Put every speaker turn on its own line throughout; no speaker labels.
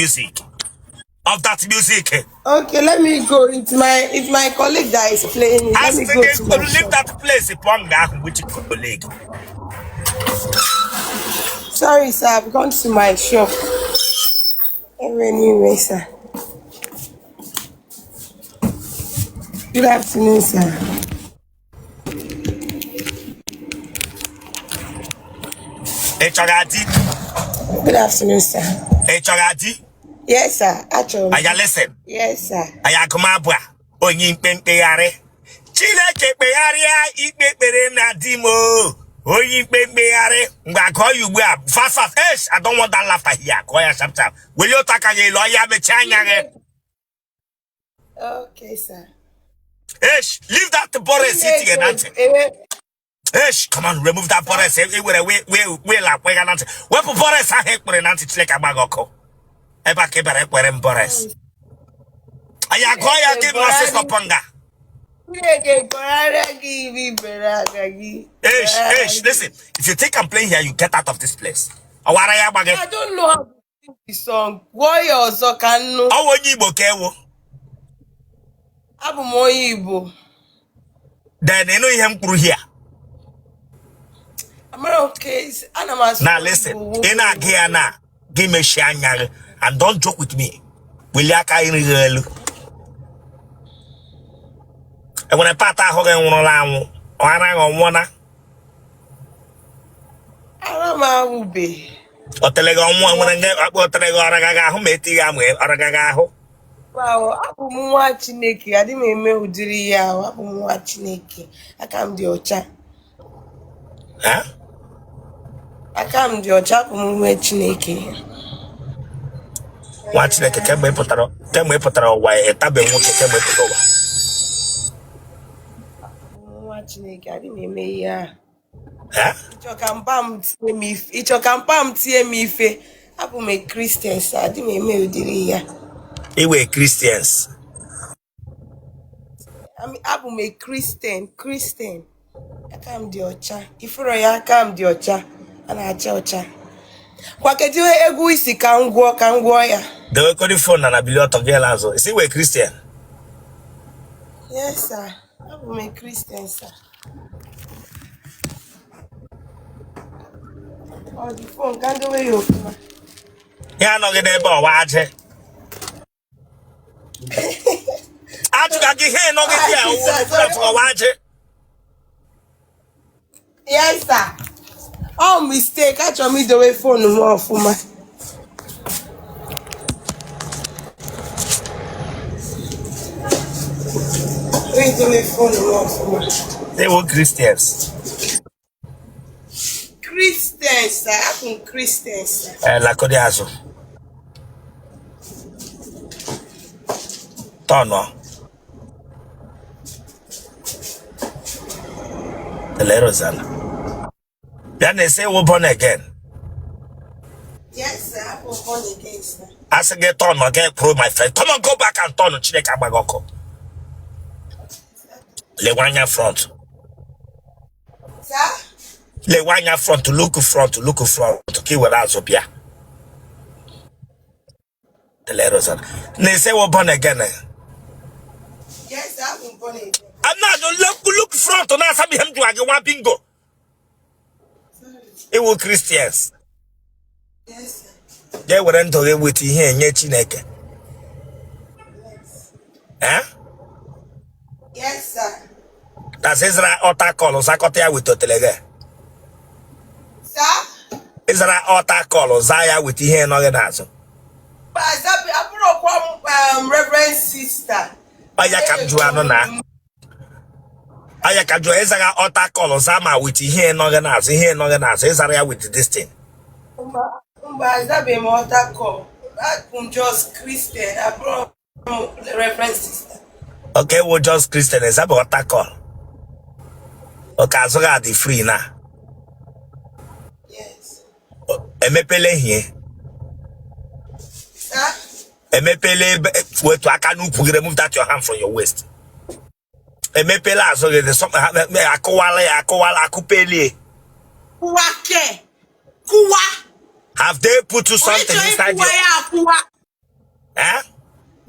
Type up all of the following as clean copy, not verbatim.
Music. Off that music.
Okay, let me go. It's my colleague that is playing it. Let
Asị
me go
gị
to my
leave
shop.
that place, pụọ nga ahụ, which colleague?
Sorry, sir. I've gone to my shop. Anyway, sir. Good afternoon, sir.
Ị chọrọ di?
Good afternoon, sir.
Ị chọrọ di?
Yes, sir. Achọrọ m.
Aya, listen.
Yes, sir.
Aya, agụmabụ a onye ikpe mkpegharị. Chineke kpegharịa ikpe ekpere na di m o. Onye ikpe mkpegharị mgbe agụọ ya ugbu a, fast fast. Esh, I don't want that laughter here. Gụọ ya sharp sharp. Welie otu aka gị elu ọya, mechie anya gị.
Okay, sir.
Esh, leave that bọres itinye na ntị. Esh, come on, remove that bọres e were wee la akpịga na ntị. Wepụ bọres ahụ ekpere na ntị. Chineke agba gị ọkụ ebe a ka ị bịara ekpere m bọres. Anyị agụọ ya gị na ọsịsọ pọnga.
Chineke gọrara gị ibe ibere aka gị.
Esh, esh, listen. If you think I'm playing here, you get out of this place. Ọwara ya agba gị.
I don't know how to sing the song. Gụọ ya ọzọ ka m nụ.
Ọwụ onye Igbo ka ewu?
Abụ m onye Igbo.
Then ịnụ ihe m kwuru here.
Amara oke ana m asụ
Na listen,
Igbo.
Ị na-agụ ya na gị mechie anya gị and don't joke with me. Welie aka nri gị elu. Enwere part ahụ gị nwụrụla anwụ? Ọ anaghị ọnwụna?
Ara m ahụbe.
Ọ tere gị ọnwụ? Nwere nge akpụ ọ tere gị ọra gaghị ahụ ma etighị amụ ọra gaghị ahụ?
Wow, abụ m nwa Chineke, adị m eme ụdịrị ihe ahụ. Abụ m nwa Chineke. Aka m dị ọcha.
Eh?
Aka m dị ọcha, abụ m nwa Chineke.
Nwa Chineke, kemgbe ị pụtara ụwa ịtabe nwoke, kemgbe ị pụtara ụwa?
Abụ m nwa Chineke, adị m eme ihe ahụ.
Eh?
Ịchọ ka mpa m tie m ife? Ịchọ ka mpa m tie m ife? Abụ m a Christian, sir. Adị m eme ụdịrị ihe a.
Iwe Christians?
Abụ m a Christian, Christian. Aka m dị ọcha. Ifuru ya, aka m dị ọcha. A na-acha ọcha. Kwa kedu egwu isi ka m gụọ, ka m gụọ ya?
Dewekọdị phone na bili ọtọ gị azụ isi iwe Christian.
Yes, sir. Abụ m a Christian, sir. Ọ dị phone ka m dowe ya ofụma.
Ya anọghị n'ebe ọwa ajị ajụga gị ihe nọghị dị a ọwa ajị.
Yes, sir. Ọ mistake, achọrọ m idowe phone m ọfụma. Idowe phone m ọfụma.
They were Christians?
Christian, sir. Abụ m Christian, sir.
Ee, lakọdị azụ tọnụ ele Rosanna bịa na-ese ewu born again.
Yes, sir. Abụ m born again, sir.
Asị gị tọnụ gị kwuru, my friend. Come on, go back and turn. Chineke agbaghị ọkụ. Lewe anya front.
Sir?
Lewe anya front, look front, look front ka ị were azụ bịa ele Rosanna na-ese ewu born again.
Yes, sir. Abụ m born again.
I'm not look front na-asa m ihe m jụrụ gị, nwa bingo. Iwu Christians?
Yes, sir.
Ga-ewere ndụ gị weta ihe enye Chineke?
Yes.
Eh?
Yes, sir.
That's ịzara altar call zakọta ya weta otele gị.
Sir?
Ịzara altar call zaa ya weta ihe nọ gị n'azụ.
Abụrụkwa m Reverend Sister.
Ọya ka m jụọ anụ na ọya ka m jụọ, ịzara altar call zaa ma weta ihe nọ gị n'azụ, ihe nọ gị n'azụ, ịzara ya with this thing?
Mba, azabeghị m altar call. Abụ m just Christian. Abụrụ m Reverend Sister.
Okay, wo just Christian, ịzabe altar call. Okay, azụ gị adị free na?
Yes.
Emepele hie?
Sir?
Emepele ebe? Wetu aka n'ukwu gị, remove that your hand from your waist. Emepele azụ gị? Dị akụwala ya, akụwala, akụpelie?
Kụwa ke. Kụwa.
Have they put you something
Onye chọrọ
inside
ịkụwa
your
ya akụwa.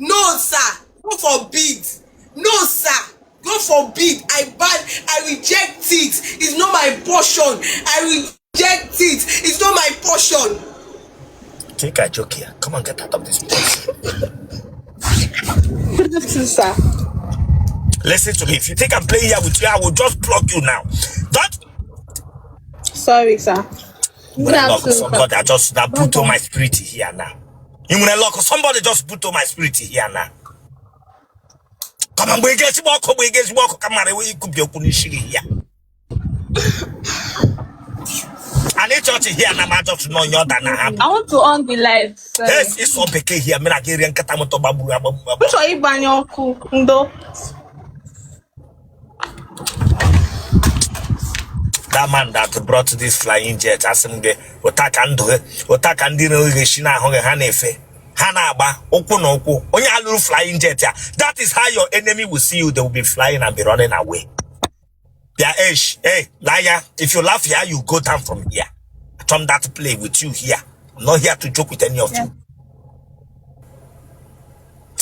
No, sir. God forbid. No, sir. God forbid. I ban. I reject it. It's not my portion. I reject it. It's not my portion.
Take a joke here. Come on, get out of this place.
Good afternoon, sir.
Listen to me. If you think I'm playing here with you, I will just block you now. Don't
Sorry, sir. Good
When I lock
afternoon, sir.
somebody, I just that put on my spirit here now. You when I lock somebody, just put on my spirit here now. Come on, we get walk, we get walk. Come on, we could be open here. I need church here now. I just know you're than I
I want to on the light. Sorry.
Yes, it's all bekee here. Me na gị rie nkata moto gbagburu agbagbu.
M chọrọ ịgbanye ọkụ ndo.
That man that brought this flying jet asị m gị ụta ka ndụ gị ụta ka ndị iro gị ga-esi na-ahụ gị ha na-efe ha na-agba ụkwụ na ụkwụ onye alụrụ flying jet ya that is how your enemy will see you they will be flying and be running away. Bịa esh hey liar if you laugh here you go down from here. I come that play with you here. I'm not here to joke with any of you.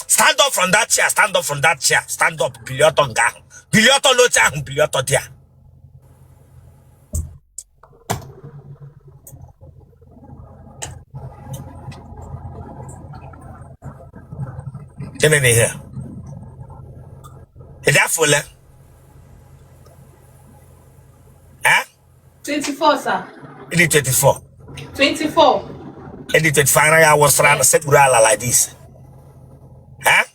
Stand up from that chair. Stand up from that chair. Stand up. Bilie ọtọ nga ahụ. Bilie ọtọ n'oche ahụ. Bilie ọtọ dị ya. Gịnị na ihe a? Ị dị afọ ole? Eh?
24, sir.
Ị dị 24.
24.
Ị dị 24 ara ya wụsara na sekpuru ala like this. Eh?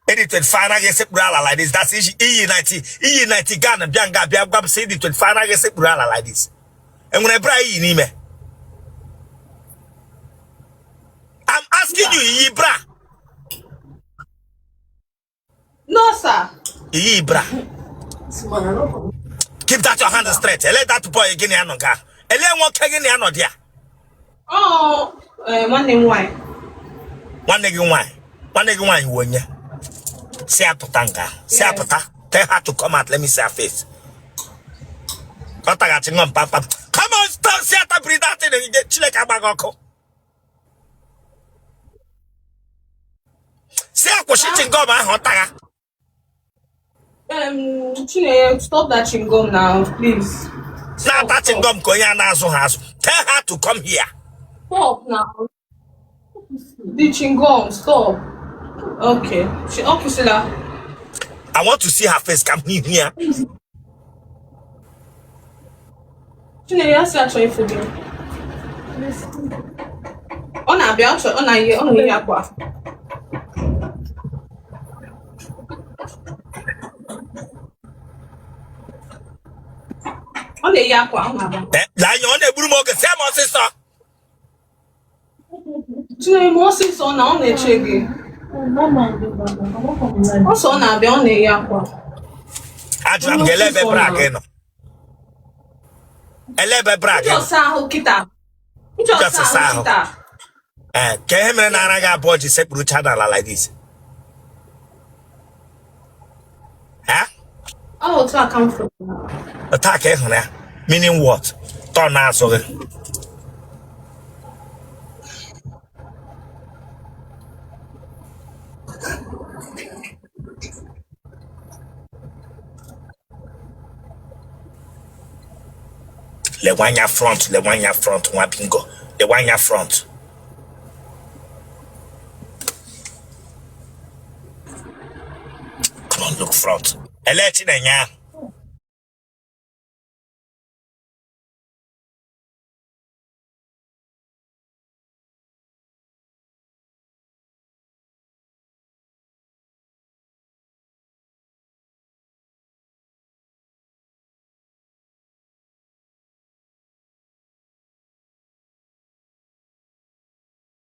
Ị dị 24 ara gị sekpuru ala like this. That's iyi 90 iyi 90 Ghana bịa nga bịa gwa m sị ị dị 24 ara gị sekpuru ala like this. Enwere bra iyi n'ime? I'm asking you, iyi bra?
No, sir.
Iyi bra. Keep that your hand straight. Ele that boy gị na ya nọ nga. Ele nwoke gị na ya nọ dị ya.
Oh, nwanne m nwaanyị.
Nwanne gị nwaanyị. Nwanne gị nwaanyị wụ onye. Sị ya pụta nga. Sị ya pụta. Tell her to come out. Let me see her face. Ọ taghachi ṅụọ mpampa. Come on, stop. Sị ya tabiri that thing. Chineke agba gị ọkụ. Sị ya kwụsị chingom ahụ ọ tagha.
Chinenye, stop that chewing now, please.
Na-ata chingom ka onye a na-azụ ha azụ. Tell her to come here.
Stop now. The chewing stop. Okay. She okay, Sheila.
I want to see her face ka m hụ ihu ya.
Chinenye, asị achọ ịfụ gị. Ọ na-abịa, ọ chọ- ọ na-eyi ọ na-eyi akwa. Ọ na-eyi akwa, ọ na-abịa.
Lee anya ọ na-egburu m oge, sị ya ma ọsịsọ.
Chinenye, ma ọsịsọ na ọ na-eche gị. Ọsọ ọ na-abịa, ọ na-eyi akwa.
Ajụrụ m gị ele ebe bra gị nọ. Ele ebe bra gị nọ.
Just ahụ kịta.
Just ahụ. Ee, ka ihe mere na ara gị abụọ ji sekpurucha n'ala like this.
Otu a ka m fụrụ.
Otu a ka ị hụrụ ya. Meaning what? Tọ n'azụ gị. Lewe anya front, lewe anya front, nwa bingo. Lewe anya front. Come on, look front. Ele Chinenye ahụ.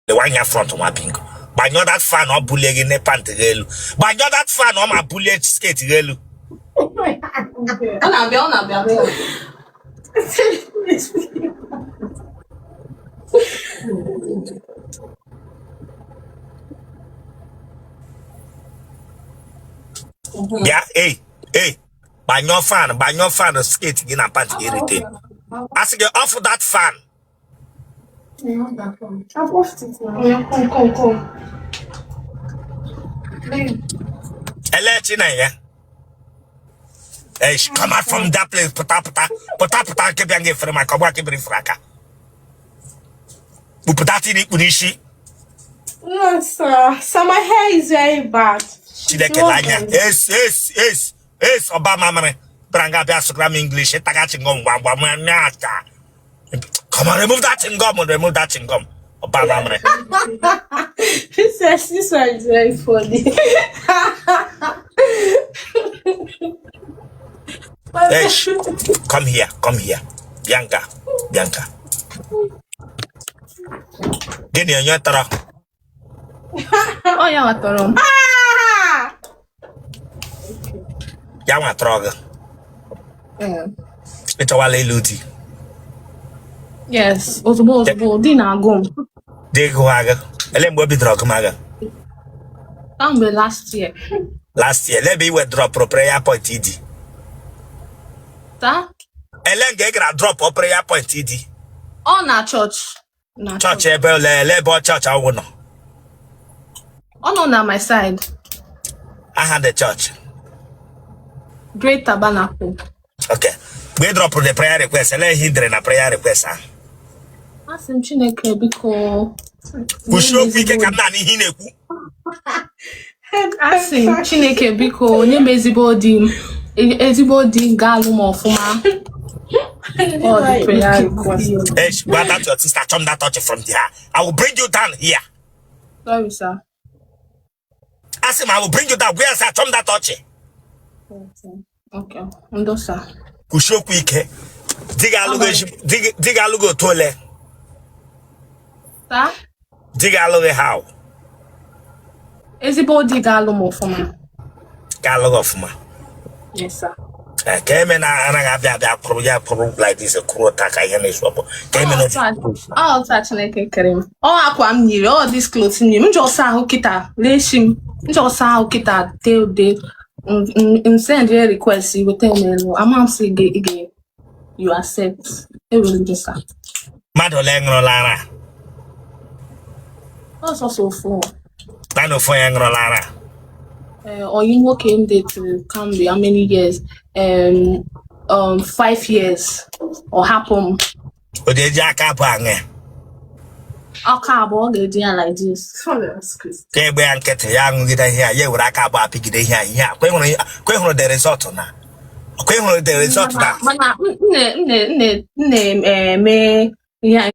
Lewe anya front nwa bingo. Gbanyụọ that fan ọ bulie gị ne pant gị elu. Gbanyụọ that fan ọ ma bulie skirt gị elu.
Ọ na-abịa, ọ na-abịa.
Bịa, ei, ei, gbanyụọ fan, gbanyụọ fan skirt gị na pant gị erite. A sị gị off that fan.
I've off it now. Yeah, come, come, come.
Ele Chinenye. Hey, come out from that place. Pụta pụta pụta pụta nke bịa nga efere maka ọgba kebiri fere aka. Kpupụta tiri ikpu n'isi.
No, sir. Sir, my hair is very bad.
Chineke anya. Es es es es ọba mamịrị. Bịara nga bịa sụgara m English ịtaga chingom gwa gwa m na-ata. Come on, remove that chingom, remove that chingom. Ọba mamịrị.
This one is very funny.
Hey, come here, come here. Bianca, Bianca. Gịnị onye tọrọ?
Ọ ya tọrọ m.
Ya nwa tọrọ gị. Ị chọwala ịlụ di?
Yes, ozugbo ozugbo di na-agụ m.
Di gụwa gị. Ele mgbe o bidoro gụma gị?
Kamgbe last year.
Last year, ele ebe i we drop prayer point di?
Sir?
Ele nga ị gara drop prayer point di?
Ọ na chọọchị. Na
Chọọchị ebe ole ele ebe ọ chọọchị ahụ nọ?
Ọ nọ na my side.
Aha the church.
Great Tabernacle.
Okay. Mgbe ị dropụrụ the prayer request, ele ihe ị dere na prayer request ahụ?
Asị m Chineke biko.
Kwusie okwu ike ka m na-anụ ihe ị na-ekwu.
Asị m Chineke biko nye m ezigbo di m ezigbo di ga-alụ m ọfụma. All the prayer request.
Hey, gwa that your sister, chọm that touch from there. I will bring you down here.
Sorry, sir.
Asị m, I will bring you down. Where is that? Chọm that touch.
Okay. Ndo, sir.
Kwusie okwu ike. Di gị alụghị di gị alụghị otu ole?
Sir?
Di gị alụghị how?
Ezigbo di ga-alụ m ọfụma.
Ga-alụ gị ọfụma.
Yes, sir.
Eh, ka eme na anaghị abịa abịa kwụrụ ya kwụrụ like this kwụrụ ụta ka ihe na-esu ọkpọ ka eme na
Ọ otu a Chineke kere m. Ọ akwa m yiri, ọ this cloth m yiri. M ji ọsa ahụ kịta lee isi m. M ji ọsa ahụ kịta tee ude. M send ya request weta m elu. Ama m sị ị ga you accept. Ewere gị sir.
Mmadụ ole ṅụrụla ara?
Ọ sọsọ ofu.
Naanị ofu onye ṅụrụla ara.
Ee, oyi nwoke m deturu kamgbe how many years? 5 years. Ọ hapụ m.
O ji eji aka abụọ aṅụ ya?
Aka abụọ ọ ga-eji ya like this.
Ka egbe ya nkịtị ya aṅụgide ihe a ya ewere aka abụọ apịgide ihe a ihe a kwa ịhụrụ the result na kwa ịhụrụ the result na
Mana m na-eme ihe a.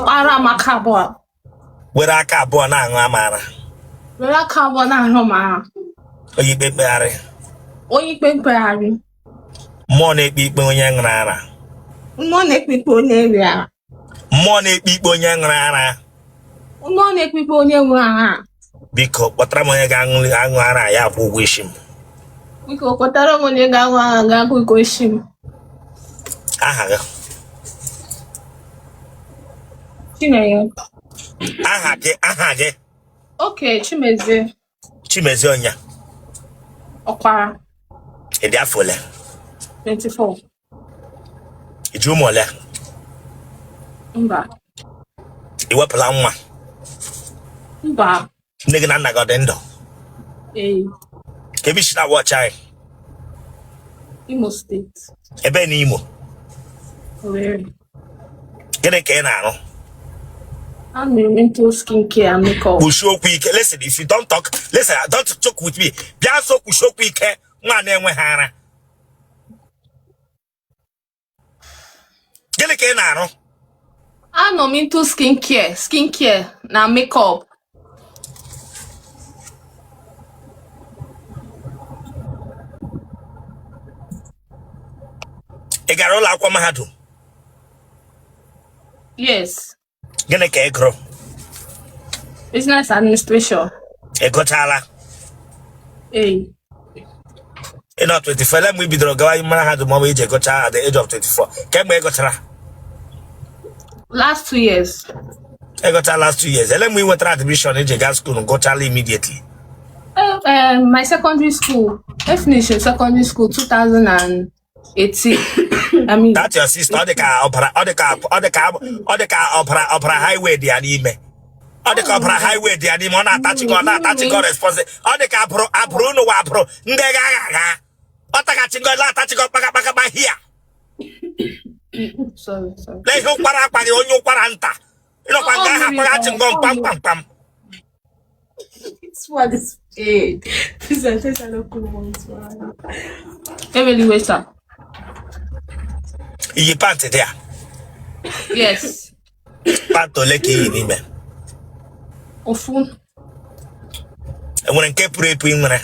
Ara m aka abụọ.
Were aka abụọ na-aṅụ amara.
Were aka abụọ na-aṅụ m ara.
Onye ikpe mkpegharị.
Onye ikpe mkpegharị.
Mmụọ na-ekpe ikpe onye ṅụrụ ara.
Mmụọ na-ekpe ikpe onye ṅụrụ ara.
Mmụọ na-ekpe ikpe onye ṅụrụ ara.
Mmụọ na-ekpe ikpe onye ṅụrụ ara.
Biko kpọtara m onye ga-aṅụ aṅụ ara ya akwụ ụgwọ isi m.
Biko kpọtara m onye ga-aṅụ ara ga-akwụ ụgwọ isi m.
Aha gị?
Chinenye.
Aha gị, aha gị.
Okay, Chimezie.
Chimezie onye?
Ọkwara.
Ị dị afọ ole?
24.
Ị ji ụmụ ole?
Mba.
Ị wepụla nwa?
Mba.
Nne gị na nna gị ọ dị ndụ?
Ee.
Ka ebe i si na-watch anyị?
Imo State.
Ebe na Imo?
Owerri.
Gịnị ka ị na-arụ?
I'm into skincare and makeup.
Kwusie okwu ike. Listen, if you don't talk, listen, don't talk with me. Bịa nso kwusie okwu ike. Nwa na-enweghị ara. Gịnị ka ị na-arụ?
Anọ m into skincare na makeup.
Ị gara ụlọ akwụkwọ mahadum?
Yes.
Gịnị ka ị gụrụ?
Business administration.
Ị gụchaala?
Ee.
Ị nọ 24, ele mgbe ị bidoro gawa mahadum ọ bụ ije gụchaa at the age of 24? Kemgbe ị gụchara?
Last 2 years.
Ị gụchaa last 2 years. Ele mgbe ị nwetara admission ije gaa school, gụchala immediately?
My secondary school. I finished secondary school 2018. I mean,
That your sister, ọ dị ka ọbara, ọ dị ka ọbara highway dị ya n'ime. Ọ dị ka ọbara highway dị ya n'ime. Ọ na-atachikọ, ọ na-atachikọ response. Ọ dị ka abụrụ abụrụ unu wa abụrụ ndị gha agha agha. Ọ tagachikọ, na-atachikọ kpakakpakakpa hia.
Sorry, sorry.
Lee ihe ụkwara akpaghị onye ụkwara nta. Ịnọkwa nga ahụ akpaghachi ngọ mkpam kpam kpam.
This one is paid. Presentation no cool ones.
Eweliwe, sir.
Iyi pant dị ya?
Yes.
Pant ole ka iyi n'ime?
Ofu.
Enwere nke pụrụ epu ị nwere?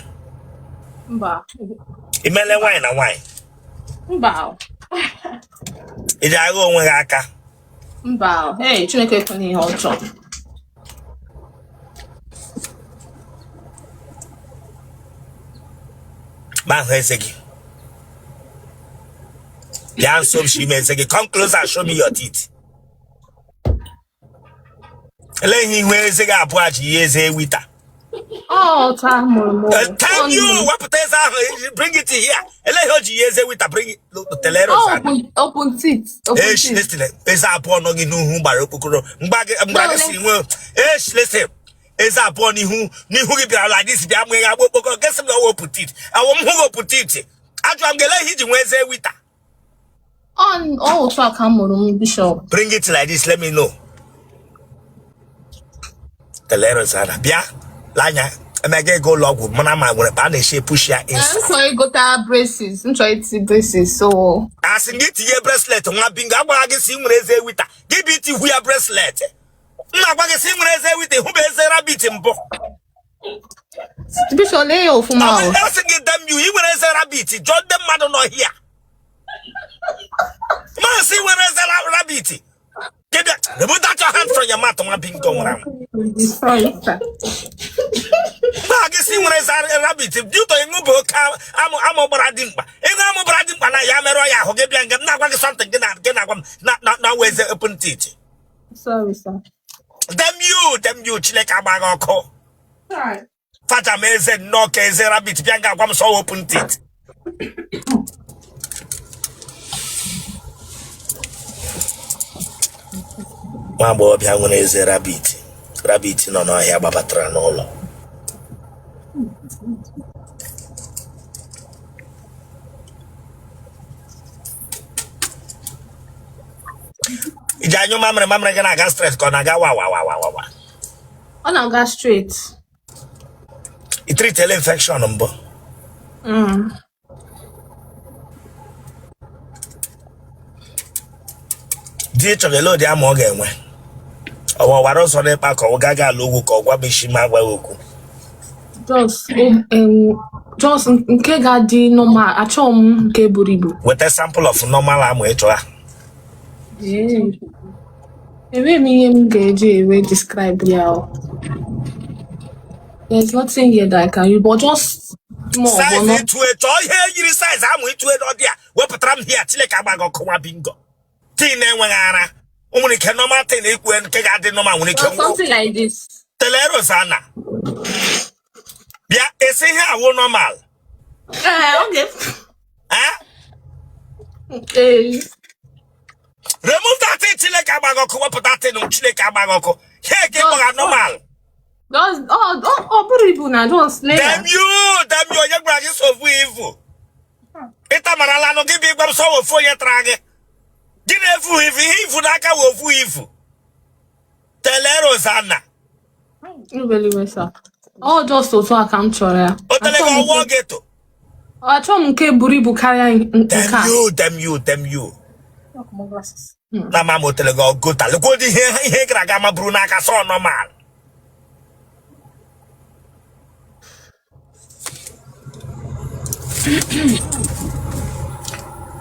Mba.
Imele nwaanyị na nwaanyị?
Mba.
Iji agha onwe gị aka?
Mba. Hey, Chineke ekwena ihe ọjọọ.
Ma ahụ eze gị, bịa nso m shi ime eze gị. Come closer and show me your teeth. Elee ihe ihu eze gị abụọ ji ihe eze ewita?
Ọ taa mụrụ m.
Thank you. Wepụta eze ahụ, bring it here. Elee ihe o ji ihe eze wita? Bring it telere.
Oh, open teeth. Open
Esh,
teeth.
listen, eze abụọ nọ gị n'ihu gbara okpokoro. Mgba gị si nwe. Esh, listen. Eze abụọ n'ihu gị bịara like this, bịa mụ ya agba okpokoro. Gịsị m na ọwụ open teeth. Awụ m hụ gị open teeth. Ajụọ m gị, elee ihe iji nwee eze wita?
Ọ otu a ka m mụrụ m, Bishop.
Bring it like this, let me know. Telere Rosanna, bịa lanya emega ego ụlọ ọgwụ mara ma nwere a na-eshi push ya
M
inside.
chọrọ ịgota braces. M chọrọ iti braces. So,
Asị gị tinye bracelet, nwa bingo. Agwara gị si nwere eze wita, gị bụ iti hu ya bracelet. M na-agwa gị si nwere eze wita, hụ bụ eze rabbit mbụ.
Bishop, lee ya ọfụma o.
Asị gị, damn you, ị nwere eze rabbit. Jụọ ndị mmadụ nọ hia masị nwere eze rabbit. Gị bịa, remove that your hand from your mouth, nwa bingo nwere anwụ.
Sorry, sir.
Mgbe gị si nwere eze rabbit dị ụtọ, ịṅụ bụ oke amụ amụ gbara dimkpa. Ịṅụ amụ gbara dimkpa na ya merụọ ya ahụ. Gị bịa nga m na-agwa gị something, gị na-agwa m na wee eze open teeth.
Sorry, sir.
Damn you, damn you. Chineke agba gị ọkụ. Faja m eze nnọọ ka eze rabbit, bịa nga agwa m sọ open teeth. Nwa agbọghọbịa nwere eze rabbit, rabbit nọ n'ọhịa gbabatara n'ụlọ. Iji anyụ mamịrị, mamịrị gị na-aga straight ka ọ na-aga wa wa wa wa wa wa?
Ọ na-aga straight.
Ị treatela infection mbụ?
Mm.
Di ị chọrọ, ele ụdị ama ọ ga-enwe? Ọwa ọwara ụzọ n'ịkpa ka ọ gaghị ala ugwu ka ọ gwa m isi ma agwa ya okwu.
Just nke ga-adị normal. Achọghị m nke buru ibu.
Weta sample of normal amụ ị chọrọ.
Ee. Enweghị m ihe m ga-eji ewe describe ya o. There's nothing here that I can use, but just more. But
Size
not
itue chọọ ihe yiri size amụ itue n'ọdị a, wepụtara m hia. Chineke agba gị ọkụ, nwa bingo. Tin na-enweghị ara o nwere ike normal tin ikwe nke ga-adị normal nwere ike
Well, something like this.
Tele Rosanna, bịa esi ihe awụ normal?
Okay.
Eh?
Eh,
Remove that thing. Chineke agba gị ọkụ. Wepụta tin. Chineke agba gị ọkụ. Ihe ka ịkpọga normal?
Just, oh, buru ibu na just lay
Damn
ya.
you, damn you. Onye gwara gị so ofu ivu ịtamarala anụ gị bụ ịgwa m sọ ofu onye tara gị gị na-efu ivu ihe ifu n'aka wụ ofu ivu. Tele Rosanna.
Iweliwe, sir. Ọ just otu a ka m chọrọ ya.
O tele gị
Achọghị m
ọwụọ geto.
Achọghị m nke buru ibu karịa nke
Damn
a.
you, damn you, damn you. Na ma m o tele gị ọgota lekwodi ihe gara aga ma buru n'aka sọ normal.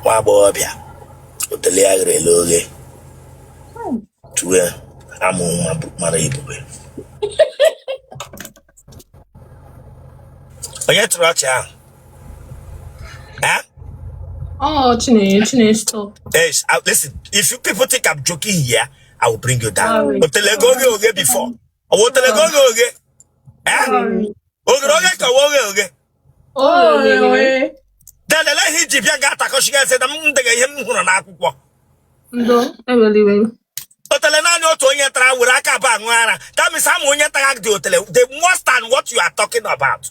Nwa agbọghọbịa. Otele ya gherela oghe. Tue amụ nwa mara ebube. Onye tụrụ ọchị ahụ? Eh?
Oh, Chinenye, Chinenye, stop.
Hey, listen, if you people think I'm joking here, I will bring you down.
Sorry.
Otele gị oghe oghe before. Ọ wụ otele gị oghe oghe? Eh?
Sorry.
Oghere oghe ka ọ wụ oghe oghe?
Oh, yeah.
Then ele ihe iji bịa ga atakọchiga eze na m dega ihe m hụrụ n'akwụkwọ.
Ndo, ewela iwe.
Otele naanị otu onye tara were aka abụọ aṅụ ara. That means amụ onye tara dị otele. The worst than what you are talking about.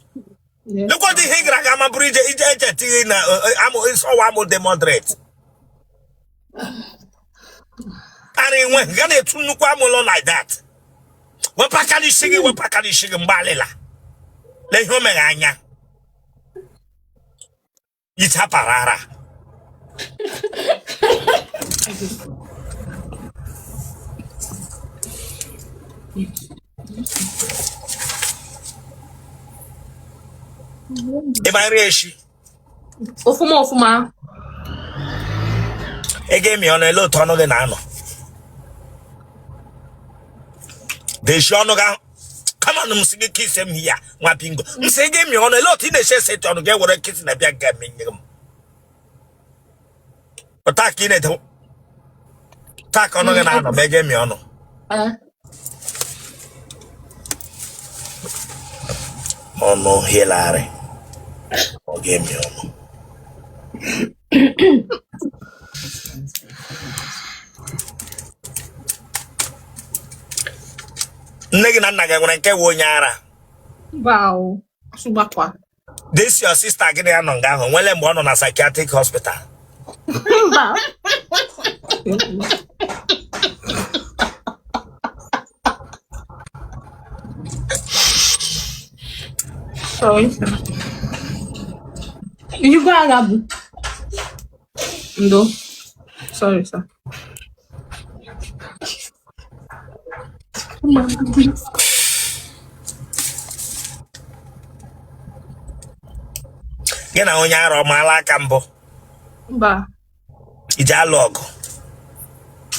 Lekwa dị ihe ị gara aga ma bụrụ ije ije eje tinye na amụ ịsọwa amụ dị moderate. Ara enwe ga na-etu nnukwu amụ lọ like that. Wepụ aka n'isi gị, wepụ aka n'isi gị mgbe alịla. Lee ihe o mere anya. Yichapara ara. Ị ma nri eshi?
Ofuma ofuma.
Ị ga-emi ọnụ ele otu ọnụ gị na-anọ. Deshi ọnụ gị ahụ. Come on, m sị gị kiss m ya nwa bingo. M sị gị mịa ọnụ ele otu ị na-eche ese ọnụ gị were kiss na bịa ga menye m. Taa ka ị na-edewe taa ka ọnụ gị na-anọ ma ị ga-emi ọnụ. Ọnụ hịlarị ọ ga-emi ọnụ. Nne gị na nna gị nwere nke wụ onye ara?
Mba o, sụgbakwa.
This your sister gị na ya nọ nga ahụ nwere mgbe ọ nọ na psychiatric hospital?
Mba. Sorry. You go Arabu. Ndo. Sorry, sir.
Gị na onye ara ọ maala aka mbụ?
Mba.
I ji alụ ọgụ?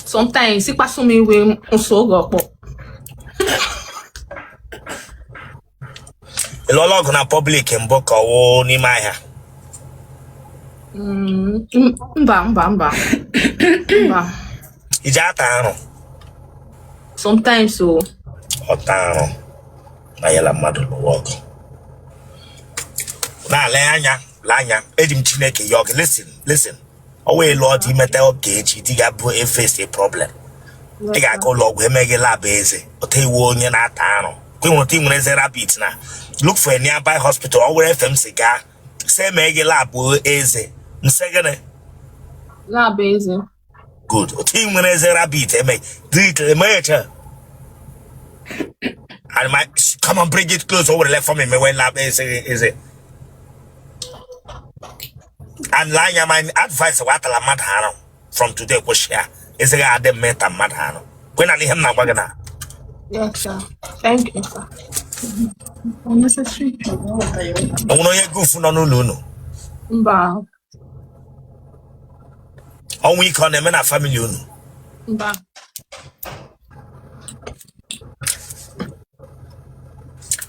Sometimes ịkpasu m iwe m sụọ gị ọkpọ.
Ị lụọla ọgụ na public mbụ ka ọ wụ n'ime ahịa?
Mba mba mba mba.
I ji ata arụ?
Sometimes o.
Ọ ta arụ na ya la mmadụ lụwa ọgụ. Na-ale anya lee anya eji m Chineke yọọ gị listen listen ọ wee lụọ di meta oke echi di ga bụ face a problem. Ị ga-aga ụlọ ọgwụ eme gị lab eze otu ị wụ onye na-ata arụ kwe nweta ị nwere eze rabbit na look for a nearby hospital ọ were FMC gaa sị eme gị lab eze m sị gịnị?
Lab eze.
Good. Otu ị nwere eze rabbit eme emeghecha and my come on bring it close o were left for me mewe lab eze eze and lee anya my advice wụ atala mmadụ arụ from today kwụsị ya eze gị adị mma ịta mmadụ arụ kwe na ihe m na-agwa gị na
Yes, sir. Thank you, sir.
Unnecessary.
O nwere onye goof nọ n'ụlọ unu?
Mba.
Ọnwụ ike ọ na-eme na family unu?
Mba.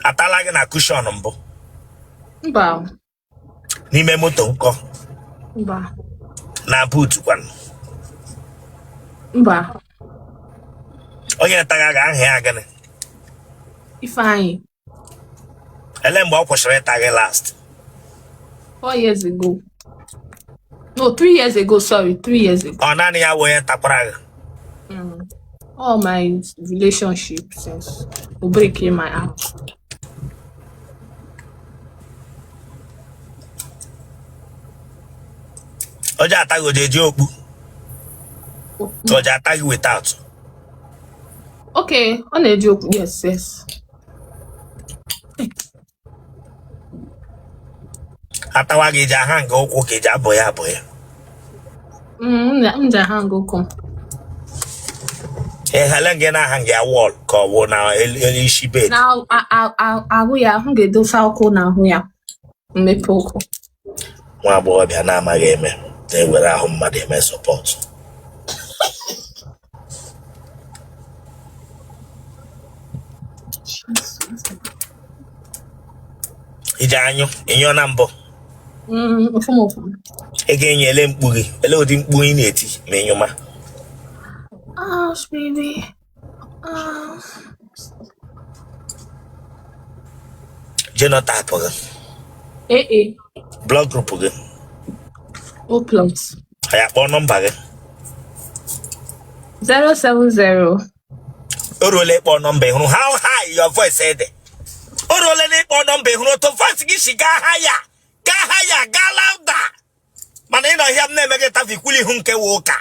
Atala gị na cushion mbụ?
Mba.
N'ime moto nkọ?
Mba.
Na boot kwanụ?
Mba.
Onye taga gị aha ya gịnị?
Ifeanyị.
Ele mgbe ọ kwụsịrị ịta gị last?
4 years ago. No, 3 years ago, sorry, 3 years ago.
Ọ naanị ya wụ onye takwara gị?
All my relationship since o break my heart.
O ji ata gị o ji eji okpu ka o ji ata gị without?
Okay, ọ na-eji okpu. Yes.
Atawa gị ji aha nga ụkwụ ka eji abụ ya abụ ya?
M ji aha nga ụkwụ m.
Ehele gị na aha nga ya wall ka ọ wụ na elu elu isi bed?
Na ahụ ya, m ga-edosa ụkwụ n'ahụ ya. Mmepe ụkwụ.
Nwa agbọghọbịa na-amaghị eme na-ewere ahụ mmadụ eme support. Iji anyụ ịnyụọ na mbụ?
Ọfụma ọfụma.
Ị ga-enye ele mkpu gị, ele ụdị mkpu ị na-eti ma ịnyụma?
Ouch, baby. Ah.
Genotype gị?
AA.
Blood group gị?
O plus.
Ya kpọọ nọmba gị.
070.
O ruola ịkpọ nọmba. Ị hụrụ how high your voice dị? O ruola n'ịkpọ nọmba. Ị hụrụ otu voice gị si gaa higher, gaa higher, gaa louder? Mana ị nọ ihe m na-eme gị tafi ikwuli ihu nke wụ ụka.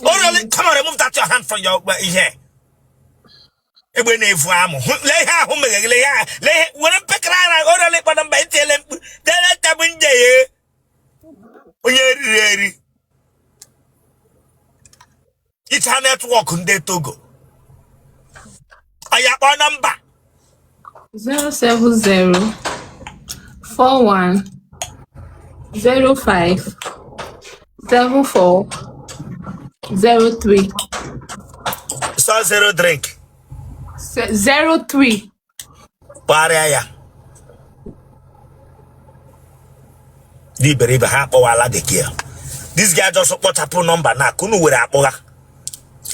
O ruola. Come on, remove that your hand from your ihe egbe na-evu amụ. Lee ihe ahụ mere gị, lee ihe ahụ, lee ihe were mpekere ara. O ruola ịkpọ nọmba. Etiele mkpu dere tabụ nje ya onye eriri eri icha network ndị Togo. Aya, kpọọ nọmba.
070 41 05 74 03.
Sọ zero drink.
03.
Kpagharịa ya ndị iberibe ha akpọwala the girl. This guy just kpọchapụ nọmba na ka unu were akpọgha.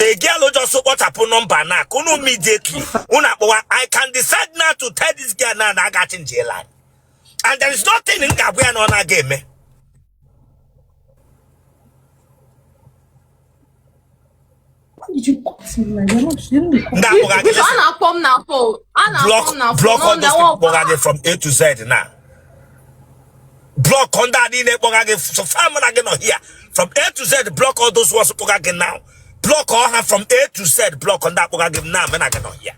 A girl just kpọchapụ nọmba na ka unu immediately unu akpọwa. I can decide now to tell this girl now na aga change line, and there is nothing m ga-agwa ya na ọ na-aga eme.
Why did you cut me like that? You don't
Ndị akpọgha gị.
Biko, a na-akpọ m na phone. A na-akpọ
Block
m na phone.
block all
Nọ
those
na
people kpọgha gị from A to Z now. Block ndị a niile kpọga gị. So far mụ na gị nọ here, from A to Z, block all those ones kpọga gị now. Block all ha from A to Z. Block ndị akpọga gị now. Mụ na gị nọ here.